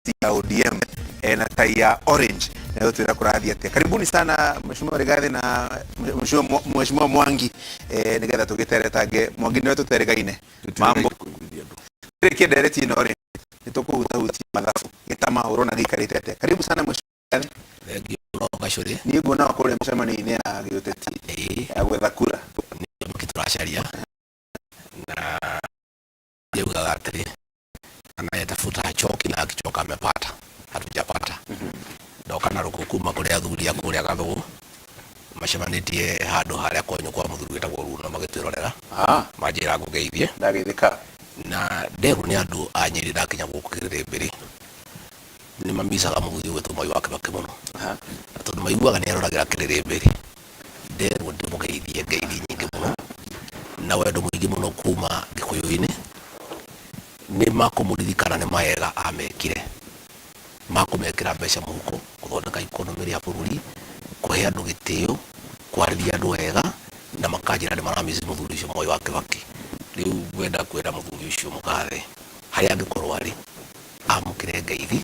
Ya ODM na tai ya orange na gũtwĩra kũrathiĩ atĩa. Karibuni sana, Mheshimiwa Rigathi na Mheshimiwa Mwangi, nĩgetha tũgĩteretange. Mwangi, nĩwe tũterĩgaine mambo rĩkie ndereti ĩno rĩ, nĩ tũkũhutahutia mathabu gĩtama ũrona gĩikarĩte atĩa. Karibu sana, Mheshimiwa Rigathi. Thengiũ mũno, Gacũrĩ. Niĩ nguona kũrĩa mĩcemanio-inĩ ya gĩũteti ya gwetha kura. Nĩ tũracaria na yaugaga atĩrĩ, anayetafuta hachoki na akichoka amepata. Hatujapata. Ndoka na rũkũ kuma kũrĩ athuri a kũrĩa Gathũgũ macemanĩtie handũ harĩa kwanyu kwa mũthuri wĩtagwo Runo magĩtwĩrorera. Manjĩra ngũgeithie. Ndageithĩka. Na nderwo nĩ andũ a Nyĩrĩ ndakinya gũkũ Kĩrĩrĩmbĩrĩ nĩ mamicaga mũthuri ũgwĩtwo Mwai wa Kĩbakĩ mũno. Na tondũ maiguaga nĩ aroragĩra Kĩrĩrĩmbĩrĩ, nderwo ndĩmũgeithie ngeithi nyingĩ mũno na wendo mũingĩ mũno kuma Gĩkũyũ-inĩ. Nĩ makũmũririkana nĩ mawega amekire ma kũmekĩra mbeca mũhuko, gũthondeka economy ya bũrũri, kũhe andũ gĩtĩo, kwarĩria andũ wega, na makanjĩra nĩ maramici mũthuri ũcio Mwai wa Kĩbakĩ. Rĩu ngwenda kwĩra mũthuri ũcio mũgathe harĩa angĩkorwo arĩ amũkĩre ngeithi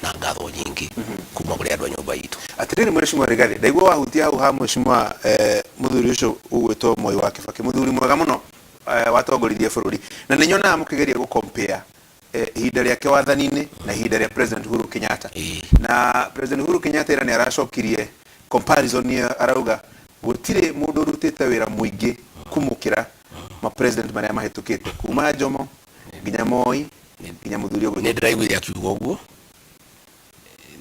na ngatho nyingĩ kuma kũrĩ andũ a nyũmba itũ. Atĩrĩrĩ, Mheshimiwa Rigathi, ndaigua wahutia hau ha Mheshimiwa mũthuri ũcio ũgwĩtwo Mwai wa Kĩbakĩ, mũthuri mwega mũno watongoririe bũrũri, na nĩ nyonaga mũkĩgeria gũ compare ihinda rĩake wathani-inĩ na ihinda rĩa President Uhuru Kenyatta. Na President Uhuru Kenyatta ira nĩ aracokirie comparison ĩyo, arauga gũtirĩ mũndũ ũrutĩte wĩra mũingĩ kũmũkĩra ma president marĩa mahĩtũkĩte kuma Jomo nginya Moi nginya mũthuri ũgwĩtwo Nĩ ndĩraiguire akiuga ũguo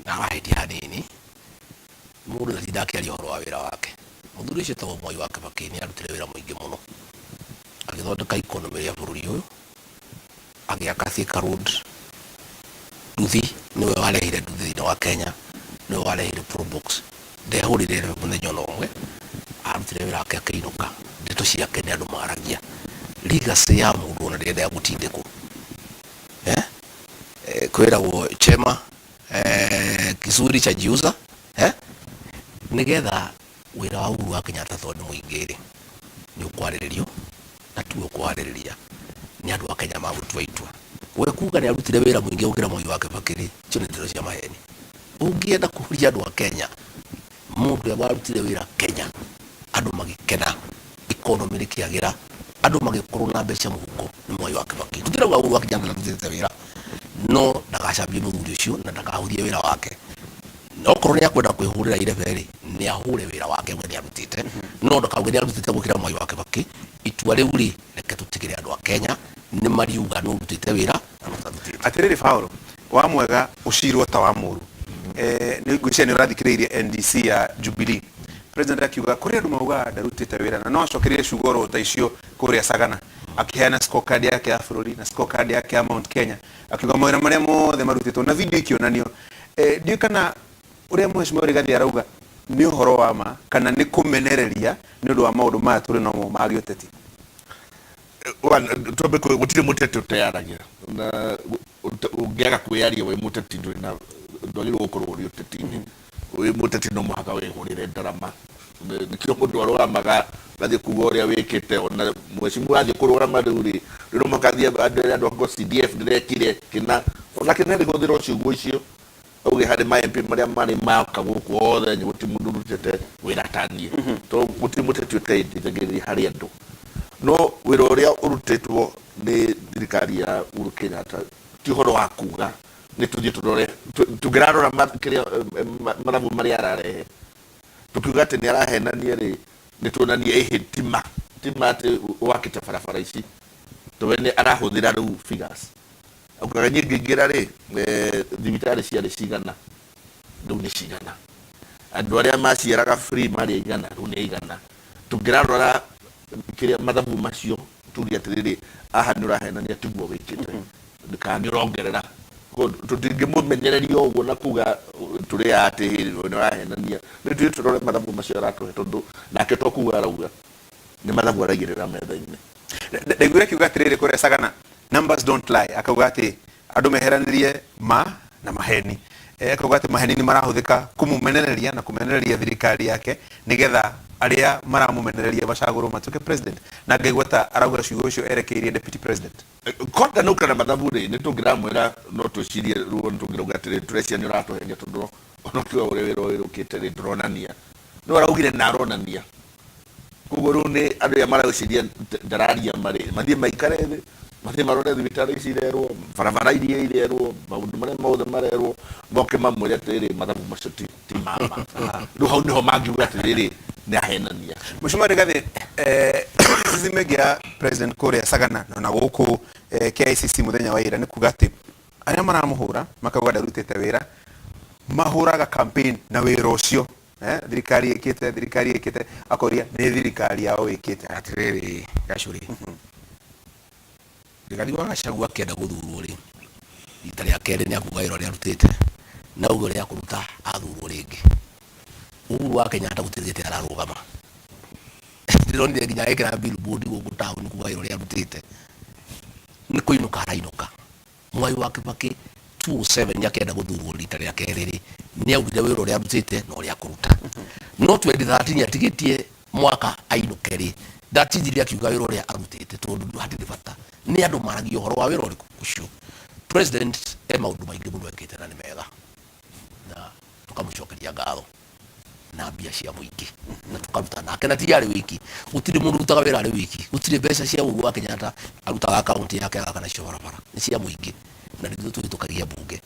na arahĩtia hanini. Mũndũ ndatinda akĩaria ũhoro wa wĩra wake. Mũthuri ũcio wĩtagwo Mwai wa Kĩbakĩ nĩ arutire wĩra mũingĩ mũno agĩthondeka economy ya bũrũri ũyũ, agĩaka Thika Road. Nduthi, nĩwe warehire nduthi thĩinĩ wa Kenya, nĩwe warehire Probox. Ndehũrire mũthenya ona ũmwe, arutire wĩra wake akĩinũka. Ndeto ciake nĩ andũ maragia. Legacy ya mũndũ ona ndĩendaga gũtindĩkwo. Eh? Kwĩragwo chema kizuri chajiuza, eh? Nĩgetha wĩra wa Uhuru wa Kenyatta tondũ nĩ mũingĩ rĩ, nĩ ũkwarĩrĩrio na tiwe ũkwarĩrĩria, nĩ andũ a Kenya magũtua itua. We kuga nĩ arutire wĩra mũingĩ gũkĩra Mwai wa Kĩbakĩ rĩ, icio nĩ ndeto cia maheni. Ũngĩenda kũhuria andũ a Kenya, mũndũ ũrĩa warutire wĩra Kenya, andũ magĩkena, economy rĩkĩagĩra, andũ magĩkorwo na mbeca mũhuko, nĩ Mwai wa Kĩbakĩ. Tũtirauga Uhuru wa Kenyatta ndarutĩte wĩra, no ndagacambie mũthuri ũcio na ndakahũthie wĩra wake. Okorwo nĩ akwenda kwĩhũrĩra irebe rĩ, nĩ ahũre wĩra wake we nĩ arutĩte, no ndakauge nĩ arutĩte gũkĩra Mwai wa Kĩbakĩ. Itua rĩu rĩ, reke tũtigĩre andũ a Kenya nĩ mariuga nĩ ũrutĩte wĩra na nũ ũtarutĩte. Atĩrĩrĩ Paul, wa mwega ũcirwo ta wa mũru. Nĩ ngwĩciria nĩ ũrathikĩrĩirie NDC ya Jubilee. President akiuga kũrĩ andũ maugaga ndarutĩte wĩra na no acokerie ciugo oro ta icio kũrĩa Sagana, akĩheana scorecard yake ya bũrũri na scorecard yake ya Mount Kenya, akiuga mawĩra marĩa mothe marutĩtwo na video ikĩonanio. Ndiũĩ kana ũrĩa Mheshimiwa Rigathi arauga nĩ ũhoro wa ma kana nĩ kũmenereria nĩ ũndũ wa maũndũ maya tũrĩ namo ma gĩũteti. Twambe gũtirĩ mũteti ũteyaragia, na ũngĩaga kwĩyaria wĩ mũteti ndũrĩ na ndwagĩrĩirwo gũkorwo ũrĩ ũteti-inĩ. Wĩ mũteti no mũhaka wĩhũrĩre ndarama. Nĩkĩo mũndũ arũgamaga agathiĩ kuga ũrĩa wĩkĩte. Ona mheshimiwa athiĩ kũrũgama rĩu rĩ, no mũhaka athiĩ andũ andũ a CDF ndĩrekire kĩna, onake nĩ arĩhũthĩra ciugo icio auge harĩ ma MP marĩa marĩ maka gũkũ othe gũtirĩ mũndũ ũrutĩte wĩra ta niĩ, to gũtirĩ mũteti ũteithagĩrĩria harĩ andũ. No wĩra ũrĩa ũrutĩtwo nĩ thirikari ya Uhuru Kenyatta ti ũhoro wa kuga. Nĩ tũthiĩ tũrore, tũngĩrarora kĩrĩa mathabu marĩa ararehe tũkiuga atĩ nĩ arahenania rĩ, nĩ tuonanie ĩhĩ tima tima atĩ wakĩte barabara ici, tondũ nĩ arahũthĩra rĩu figures. Augaga niĩ ngĩingĩra rĩ, thibitarĩ ciarĩ cigana, rĩu nĩ cigana, andũ arĩa maciaraga free marĩ aigana, rĩu nĩ aigana. Tũngĩrarora kĩrĩa mathabu macio tuge atĩrĩrĩ, haha nĩ ũrahenania, tiguo wĩkĩte kana nĩ ũrongerera. Tũtingĩmũmenyereria ũguo na kuga tũrĩ atĩ nĩ ũrahenania. Nĩ tũthiĩ tũrore mathabu macio aratũhe, tondũ nake to kuga arauga, nĩ mathabu araigĩrĩra metha-inĩ. Ndaiguire akiuga atĩrĩrĩ kũrĩa Sagana, "Numbers don't lie." Akauga atĩ andũ meheranĩrie ma na maheni. Akauga atĩ maheni nĩ marahũthĩka kũmũmenereria na kũmenereria thirikari yake nĩgetha Arĩa maramumenereria macagũrwo matuĩke president, na ngaigua ta arauga ciugo icio erekeirie deputy president. Konda nũka na mathabu rĩ, nĩ tũngĩramwĩra no twĩcirie ruo, nĩ tũngĩrauga atĩrĩ, tũreciria nĩ ũratũhenia, tondũ ona ũkiuga ũrĩa wĩra ũyũ ũkĩte rĩ, ndũronania no araugire na aronania. Koguo rĩu nĩ andũ arĩa mareciria ndararia marĩ mathiĩ maikare thĩ, mathiĩ marore thibitarĩ ici irerwo, barabara iria irerwo, maũndũ marĩa mothe marerwo, moke mamwĩre atĩrĩrĩ, mathabu macio ti mama. Rĩu hau nĩho mangiuga atĩrĩrĩ, nĩ ahenania. Mheshimiwa Rigathi, criticism ĩngĩ ya president kũrĩa Sagana na gũkũ KICC mũthenya wa ira nĩ kuga atĩ arĩa maramũhũra makauga ndarutĩte wĩra, mahũraga campaign na wĩra ũcio, thirikari ĩkĩte, thirikari ĩkĩte, akoria nĩ thirikari yao ĩkĩte. Atirĩrĩ Gacũrĩ, Rigathi wa Gachagua akĩenda gũthurwo rĩ, rita rĩa kerĩ, nĩ akuga wĩra ũrĩa arutĩte na uge ũrĩa akũruta athurwo rĩngĩ. Uhuru wa Kenyatta gũtirĩ gĩtĩ ararũgama, ndĩronire nginya ekĩra billboard gũkũ taũni kuga wĩra ũrĩa arutĩte nĩ kũinũka arainũka. Mwai wa Kibaki 2007 akĩenda gũthurwo rita rĩa kerĩ rĩ, nĩ augire wĩra ũrĩa arutĩte na ũrĩa akũruta. No 2013 atigĩtie mwaka ainũke rĩ, ndatinjire akiuga wĩra ũrĩa arutĩte, tondũ hatirĩ bata nĩ andũ maragia ũhoro wa wĩra ũrĩkũ ũcio. President e maũndũ maingĩ mũno ekĩte na nĩ mega, na tũkamũcokeria ngatho na mbia cia mũingĩ na tũkaruta nake, na ti arĩ wiki. Gũtirĩ mũndũ ũrutaga wĩra arĩ wiki. Gũtirĩ mbeca cia Uhuru wa Kenyatta arutaga akaunti yake agaka nacio barabara, nĩ cia mũingĩ na nĩ ithuĩ tũhĩtũkagia mbunge.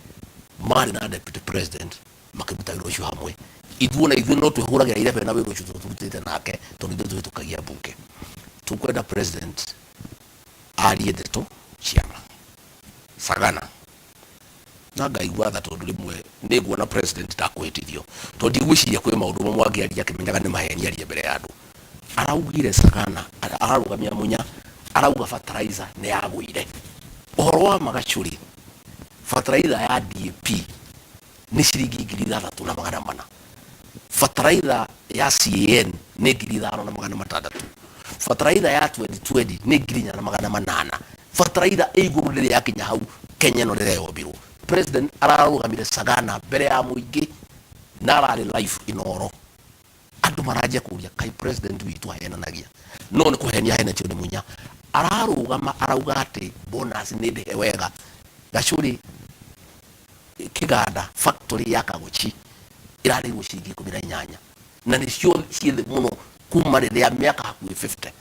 Marĩ na deputy president makĩruta wĩra ũcio hamwe. Ithuĩ na ithuĩ no twĩhũragĩra irebe na wĩra ũcio tondũ tũrutĩte nake, tondũ ithuĩ tũhĩtũkagia mbunge. Tũkwenda president arie ndeto ciama Sagana na ngaigua tha, tondũ rĩmwe nĩ nguona president ndakwĩhĩtithio, tondũ ndigwĩciria kwĩ maũndũ mamwe angĩaria akĩmenyaga nĩ maheni arie mbere ya andũ. Araugire Sagana ararũgamia Munya, arauga fertilizer nĩ yagũire. Ũhoro wa magacũrĩ, fertilizer ya DAP nĩ ciringi 6400, fertilizer ya CAN nĩ 5600, fertilizer ya 2020 nĩ 4800. Fertilizer ĩ igũrũ rĩrĩa yakinya hau Kenya ĩno rĩrĩa yombirwo. President ararũgamire Sagana mbere ya mũingĩ na ararĩ live Inoro. Andũ maranjia kũria, kai president witũ ahenanagia? No nĩ kũhenia ahenetio nĩ Munya. Ararũgama arauga atĩ bonus nĩ ndĩhe wega. Gacũrĩ, kĩganda factory ya Kagochi ĩrarĩirwo ciringi 18, na nĩcio ciĩ thĩ mũno kuma rĩrĩa mĩaka hakuhĩ 50.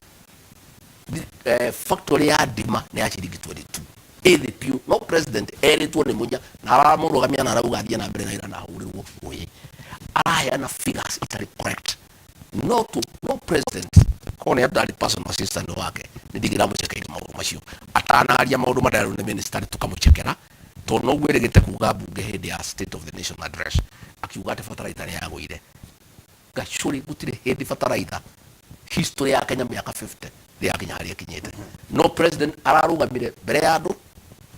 Factory ya ndima nĩ ya ciringi 22, ĩ thĩ biũ. No president erĩtwo nĩ Munya na aramũrũgamia na arauga athiĩ na mbere na wĩra na ahũrĩrwo ngũĩ. Araheana figures itarĩ correct. No president korwo nĩ ndarĩ personal assistant wake, nĩ ndingĩramũcekeire maũndũ macio. Atanaria maũndũ marĩa nĩ minister tũkamũcekera, tondũ noguo erĩgĩte kuga mbunge hĩndĩ ya State of the Nation Address, akiuga atĩ fertilizer nĩ yagũire. Gacũrĩ, gũtirĩ hĩndĩ fertilizer history ya Kenya mĩaka 50 nĩ yakinya harĩa ĩkinyĩte. No president ararũgamire mbere ya andũ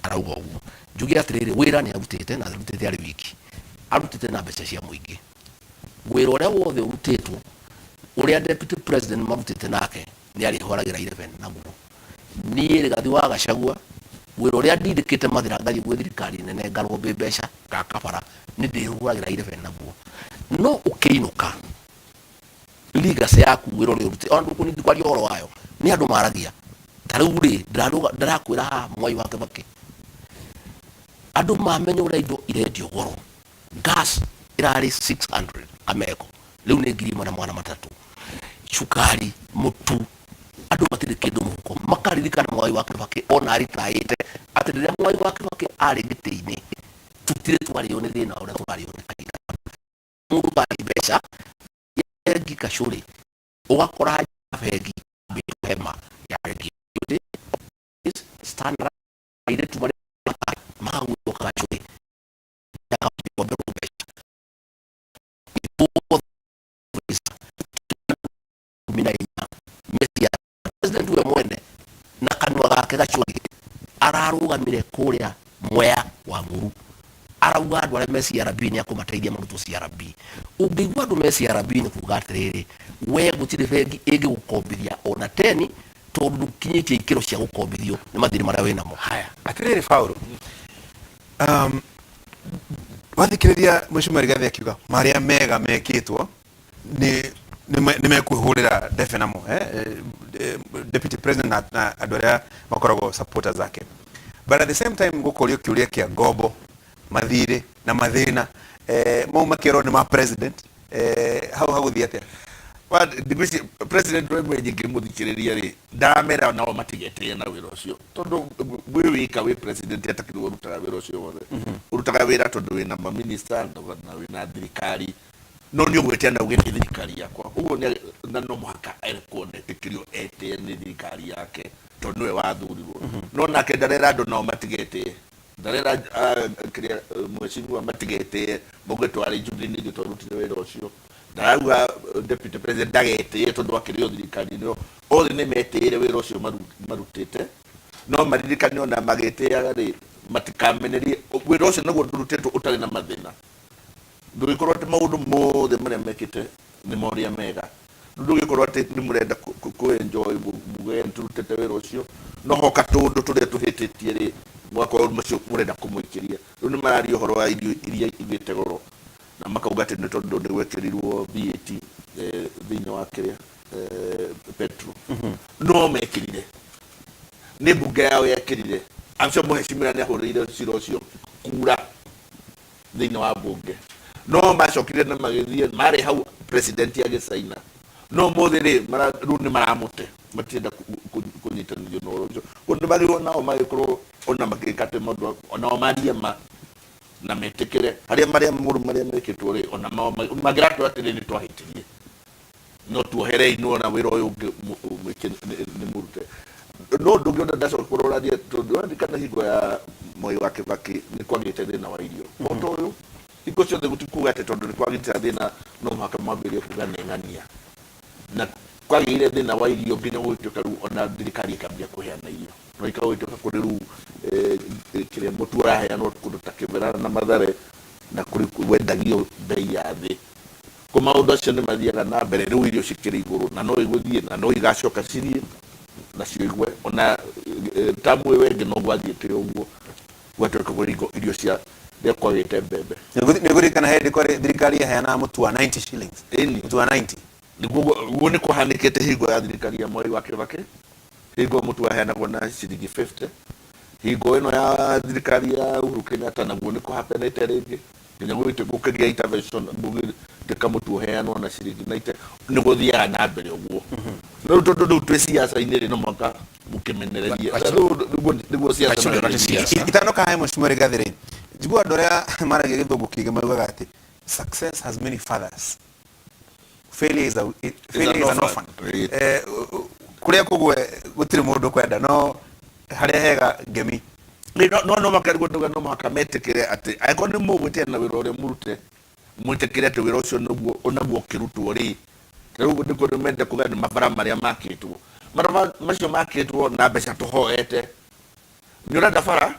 arauga ũguo. Njuge atĩrĩrĩ, wĩra nĩ arutĩte, na arutĩte arĩ wiki, arutĩte na mbeca cia mũingĩ. Wĩra ũrĩa wothe ũrutĩtwo, ũrĩa deputy president marutĩte nake, nĩ arĩhũragĩra 11 naguo. Niĩ Rigathi wa Gachagua, wĩra ũrĩa ndindĩkĩte mathira ngathiĩ gwĩ thirikari nene ngarombe mbeca ngaka bara, nĩ ndĩhũragĩra 11 naguo. No ũkĩinũka, legacy yaku, wĩra ũrĩa ũrutĩte, ona ndũkũnindi kwaria ũhoro wayo, nĩ andũ maragia. Ta rĩu rĩ, ndĩrakwĩra haha, Mwai wa Kibaki, andũ mamenya ũrĩa indo irendio goro. Gas ĩrarĩ 600 kameko, rĩu nĩ 1300. Cukari, mũtu, andũ matirĩ kĩndũ mũhuko. Makaririkana Mwai wa Kibaki ona aritaĩte, atĩ rĩrĩa Mwai wa Kibaki arĩ gĩtĩ-inĩ, tũtirĩ twarĩo nĩ thĩna ũrĩa tũrarĩo nĩ kahinda. Mũndũ ũtarĩ mbeca bengi, kacũrĩ, ũgakora bengi hema ya bengi Standard, airĩtu marĩa makagũrwo kacũrĩ mbeca. 14 mĩciĩ, president we mwene na kanua gake gacũrĩ ararũgamire kũrĩa Mwea wa Ng'uru, arauga andũ arĩa me CRB nĩ akũmateithia marutwo CRB. Ũngĩigua andũ me CRB, nĩ kuga atĩrĩrĩ, we gũtirĩ bengi ĩngĩgũkombithia ona teni, tondũ ndũkinyĩtie ikĩro cia gũkombithio nĩ mathirĩ marĩa wĩnamo. Haya, atirĩrĩ Paulo, wathikĩrĩria Mheshimiwa Rigathi akiuga marĩa mega mekĩtwo nĩ Nĩ mekwĩhũrĩra ndebe namo deputy president na andũ arĩa makoragwo supporters ake, but at the same time gũkũrio kĩũria kĩa ngombo, mathirĩ na mathĩna mau makerwo nĩ ma president. Hau hagũthiĩ atĩa? Ngwĩciria president we mwenye ngĩmũthikĩrĩria rĩ, ndaramera nao matigetĩe na wĩra ũcio, tondũ wĩ wika wĩ president atakĩrwo ũrutaga wĩra ũcio wothe. Ũrutaga wĩra tondũ wĩna maminista na wĩna thirikari, no nĩ ũgwĩtia na uge nĩ thirikari yakwa ũguo na no mũhaka erekwo na etĩkĩrio etĩe nĩ thirikari yake tondũ nĩwe wathurirwo. No nake ndarera andũ nao matigetĩe, ndarera kĩrĩa mheshimiwa matigetĩe mauge twarĩ Jubilee nĩ ithuĩ twarutire wĩra ũcio. Ndarauga deputy president ndagetĩe tondũ akĩrĩ o thirikari-inĩ ĩyo. Othe nĩ metĩĩre wĩra ũcio marutĩte, no maririkane ona magĩtĩaga rĩ, matikamenerie wĩra ũcio naguo ndũrutĩtwo ũtarĩ na mathĩna. Ndũgĩkorwo atĩ maũndũ mothe marĩa mekĩte nĩ morĩa mega. Ndũgĩkorwo atĩ nĩ mũrenda kũ enjoy muge nĩ tũrutĩte wĩra ũcio, no hoka tũndũ tũrĩa tũhĩtĩtie rĩ, mũgakorwo macio mũrenda kũmũikĩria. Rĩu nĩ mararia ũhoro wa irio iria igĩte goro na makauga atĩ nĩ tondũ nĩ gwekĩrirwo VAT thĩinĩ wa kĩrĩa petrol. No mekĩrire nĩ mbunge yao yekĩrire. Acio mũhecimiwa nĩ ahũrĩire cira ũcio kura thĩinĩ wa mbunge, no macokire na magĩthiĩ marĩ hau president agĩcaina. No mũthĩ rĩ, rĩu nĩ maramũte, matirenda kũnyitanĩrio na ũhoro ũcio. Koguo nĩ magĩrĩirwo nao magĩkorwo ona magĩka atĩ maũndũ onao marie ma na metĩkĩre harĩa marĩa moru marĩa mekĩtwo rĩ, ona mao mangĩratwĩra atĩrĩ, nĩ twahĩtirie, no tuoherei, nĩwona wĩra ũyũ ũngĩ mwĩke nĩ mũrute. No ndũngĩona ndacoka kũrora tondũ ũraririkana hingo ya Mwai wa Kibaki nĩ kwagĩte thĩna wa irio o ta ũyũ. Hingo ciothe gũtikuga atĩ tondũ nĩ kwagĩte thĩna no mũhaka mwambĩrĩrie kuga nĩ ng'ania. Na kwagĩire thĩna wa irio nginya gũgĩtuĩka rĩu ona thirikari ĩkambia kũheana irio, no ĩkagũgĩtuĩka kũrĩ rĩu kĩrĩa mũtu ũraheanwo kũndũ ta Kĩbera na Mathare na kũrĩ wendagio bei ya thĩ. Ko maũndũ acio nĩ mathiaga na mbere. Rĩu irio cikĩrĩ igũrũ na no igũthiĩ na no igacoka cirie nacio igwe. Ona tamu ĩyo ĩngĩ no gwathiĩte ũguo, gwatuĩka kũrĩ irio cia rĩrĩa kwagĩte mbembe. Nĩ ngũririkana hĩndĩ kwarĩ thirikari yaheanaga mũtu wa 90 shillings. Ĩni. Mũtu wa 90. Nĩguo guo nĩ kũhanĩkĩte hingo ya thirikari ya Mwai wa Kibaki, hingo mũtu waheanagwo na ciringi 50. Hingo ĩno ya thirikari ya Uhuru Kenyatta naguo nĩ kũhapenete rĩngĩ nginya gũkĩgĩa intervention, gũgĩtuĩka mũtu ũheanwo na ciringi 90. Nĩ gũthiaga na mbere ũguo. No rĩu tondũ rĩu twĩ ciaca-inĩ rĩ, no mũhaka mũkĩmenererie. Rĩu nĩguo ciaca. Gachũrĩra nĩ ciaca. Itanoka hae mheshimiwa Rigathi rĩ, njiguaga andũ arĩa maragia gĩthũngũ kĩingĩ maugaga atĩ success has many fathers, failure is an orphan. Kũrĩa kũgwe gũtirĩ mũndũ kwenda, no harĩa hega ngemi. No makarigwo ndauga no mũhaka metĩkĩre atĩ angĩkorwo nĩ mũgwĩtĩra na wĩra ũrĩa mũrute, mwĩtĩkĩre atĩ wĩra ũcio nĩguo onaguo ũkĩrutwo rĩ. Rĩu nĩkuo nĩ mende kuga nĩ mabara marĩa makĩtwo, mabara macio makĩtwo na mbeca tũhoete. Nĩ ũrenda bara,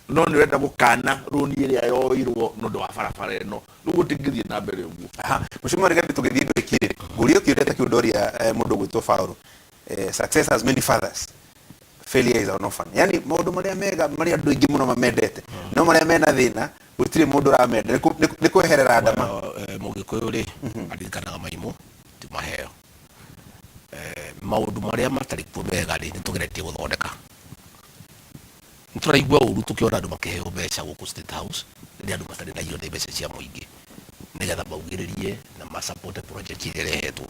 no nĩ ũrenda gũkana rũni ĩrĩa yoirwo nĩ ũndũ wa barabara ĩno. Rĩu gũtingĩthiĩ na mbere ũguo. Aha, mheshimiwa Rigathi, tũgĩthiĩ break rĩ, ngũrio kĩũria ta kĩu ndoria mũndũ ũgwĩtwo Paul. Success has many fathers, failure is an orphan. Yani maũndũ marĩa mega marĩa andũ aingĩ mũno mamendete, no marĩa mena thĩna gũtirĩ mũndũ ũramenda. Nĩ kweherera ndama. Mũgĩkũyũ rĩ aririkanaga maimũ ti maheo. Maũndũ marĩa matarĩ kuo mega rĩ, nĩ tũgeretie gũthondeka. Nĩ tũraigua ũru tũkĩona andũ makĩheo mbeca gũkũ State House rĩrĩa andũ matarĩ na irio, nĩ mbeca cia mũingĩ, nĩgetha maugĩrĩrie na masupport project iria irehetwo.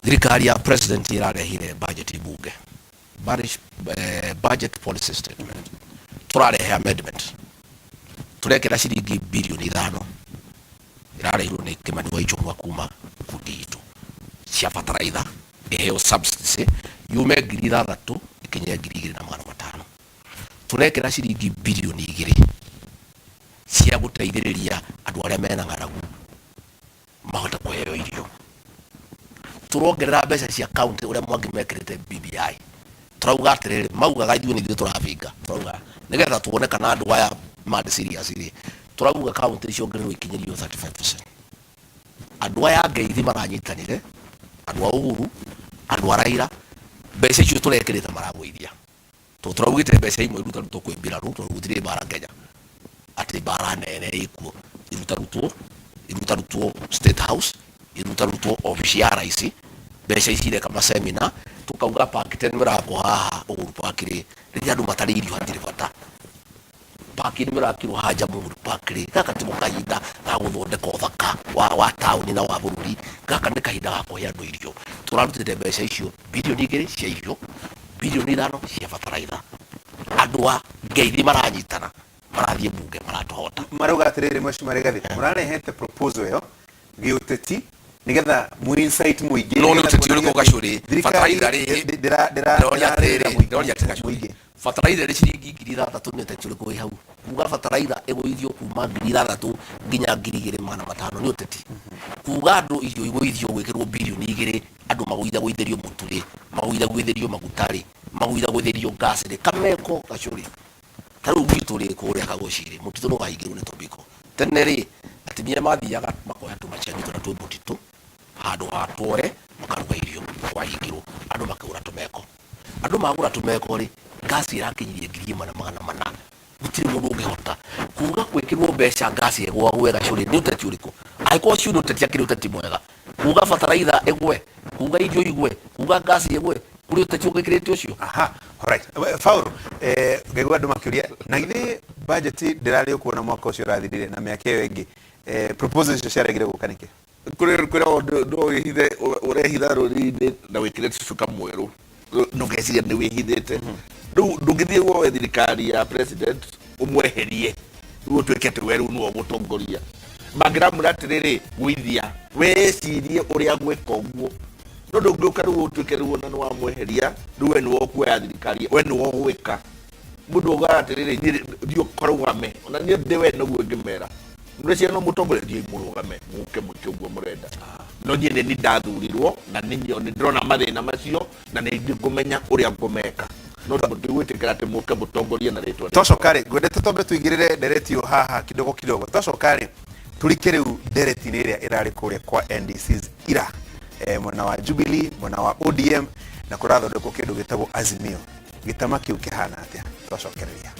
Thirikari ya president ĩrarehire budget bunge, budget policy statement. Tũrarehe amendment, tũrekĩra ciringi birioni 5 ĩrarehirwo nĩ Kimani wa Ichung'wa kuma kundi itũ cia bataraitha, ĩheo subsidy yume 6,000 ĩkinye 2,500. Tũrekĩra ciringi birioni 2 cia gũteithĩrĩria andũ arĩa mena ng'aragu mahote kũheo irio. Tũrongerera mbeca cia county ũrĩa Mwangi mekĩrĩte BBI. Tũrauga atĩrĩrĩ, maugaga ithuĩ nĩ ithuĩ tũrabinga. Tũrauga nĩgetha tuone kana andũ aya marĩ serious rĩ, tũrauga county ciongererwo ikinyĩrio 35%. Andũ aya ngeithi maranyitanire, andũ a Uhuru, andũ a Raila, mbeca icio tũrekĩrĩte maragũithia, tondũ tũraugĩte mbeca imwe irutarutwo kwĩ mbirarũ, tondũ gũtirĩ mbara Kenya atĩ mbara nene ĩkuo, irutarutwo State House. Irutarutwo obici ya raici, mbeca ici ireka masemina, tukauga park 10 mĩrako haha Uhuru Park rĩ, rĩrĩa andũ matarĩ irio hatirĩ bata. Park nĩ mĩrakirwo haha Jamhuri Park rĩ, gaka tiko kahinda ga gũthondeka ũthaka wa taũni na wa bũrũri, gaka nĩ kahinda ga kũhe andũ irio. Tũrarutĩte mbeca icio 2 bilioni cia irio, 5 bilioni cia bataraitha. Andũ a ngeithi maranyitana, marathiĩ mbunge, maratũhota. Marauga atiriri, mheshimiwa Rigathi, mũrarehete proposal ĩyo gĩũteti nigetha mu insight mũingĩ. No nĩ nĩgetha ũteti ũrĩkũ kuonania atĩ gacũrĩ? Thirikari Bataraitha rĩ, ndĩroria ndĩroria ndĩrarĩrĩra atĩrĩrĩ, ndĩroria atĩ gacũrĩ, mũingĩ. Bataraitha ĩrĩ ciringi 6,000, nĩ ũteti ũrĩkũ wĩ hau? Kuga bataraitha ĩgũithio kuma 6,000 nginya 2,500 nĩ ũteti? Kuga andũ irio igũithio gwĩkĩrwo 2 bilioni, andũ magũithagũithĩrio mũtu rĩ, magũithagũithĩrio maguta rĩ, magũithagũithĩrio gas rĩ, kameko gacũrĩ. Ta rĩu gwitũ rĩ, kũrĩa Kagoci rĩ, mũtitũ nĩ wahingĩrwo nĩ tobiko. Tene rĩ, atumia mathiaga makoya tũmacani tũrĩa twĩ mũtitũ handũ ha tuoe makaruga irio, kwahingĩrwo, andũ makĩgũra tũmeko. Andũ magũra tũmeko rĩ, ngasi ĩrakinyirie 1,400. Gũtirĩ mũndũ ũngĩhota kuga gwĩkĩrwo mbeca ngasi ĩgwagwe gacũrĩ. Nĩ ũteti ũrĩkũ angĩkorwo ũcio nĩ ũteti? Akĩrĩ ũteti mwega kuga bataraitha ĩgwe, kuga irio igwe, kuga ngasi ĩgwe? Kũrĩ ũteti ũgĩkĩrĩte ũcio? Aha, alright. Faulu, ngaigua andũ makĩũria na githĩ budget ndĩrarĩ ũkuona mwaka ũcio ũrathirire na mĩaka ĩyo ĩngĩ, proposal icio ciaregire gũka nĩkĩ? Kũrĩ kwĩragwo no wĩhithe, ũrehitha rũrĩrĩ-inĩ na wĩkĩre cuka mwerũ na ũgeciria nĩ wĩhithĩte. Rĩu ndũngĩthiĩ woe thirikari ya president ũmweherie, rĩu ũtuĩke atĩ we rĩu nĩwe ũgũtongoria. Mangĩramwĩra atĩrĩrĩ, gwithia wĩcirie ũrĩa gwĩka ũguo, no ndũngĩũka rĩu ũtuĩke rĩu ona nĩ wamweheria, rĩu we nĩwe ũkuoya thirikari, we nĩwe ũgwĩka. Mũndũ augaga atĩrĩrĩ, niĩ thiĩ ũkarũgame, ona niĩ ndĩ we nĩguo ingĩmera mũreciria no mũtongoria, thiĩ mũrũgame, mũke mwĩke ũguo mũrenda, no niĩ nĩ ndathurirwo na nĩ nĩ ndĩrona mathĩna macio na nĩ ngũmenya ũrĩa ngũmeka, no mũtigwĩtĩkĩra atĩ mũke mũtongorie na rĩtwa rĩakwa. Twacoka rĩ, ngwendete twambe tũigĩrĩre ndereti ĩyo haha kidogo kidogo. Twacoka rĩ, turike rĩu ndereti-inĩ ĩrĩa ĩrarĩ kũrĩa kwa NDCs ira, mwena wa Jubilee, mwena wa ODM, na kũrathondekwo kĩndũ gĩtagwo Azimio. Gĩtama kĩu kĩhana atĩa? Twacokereria.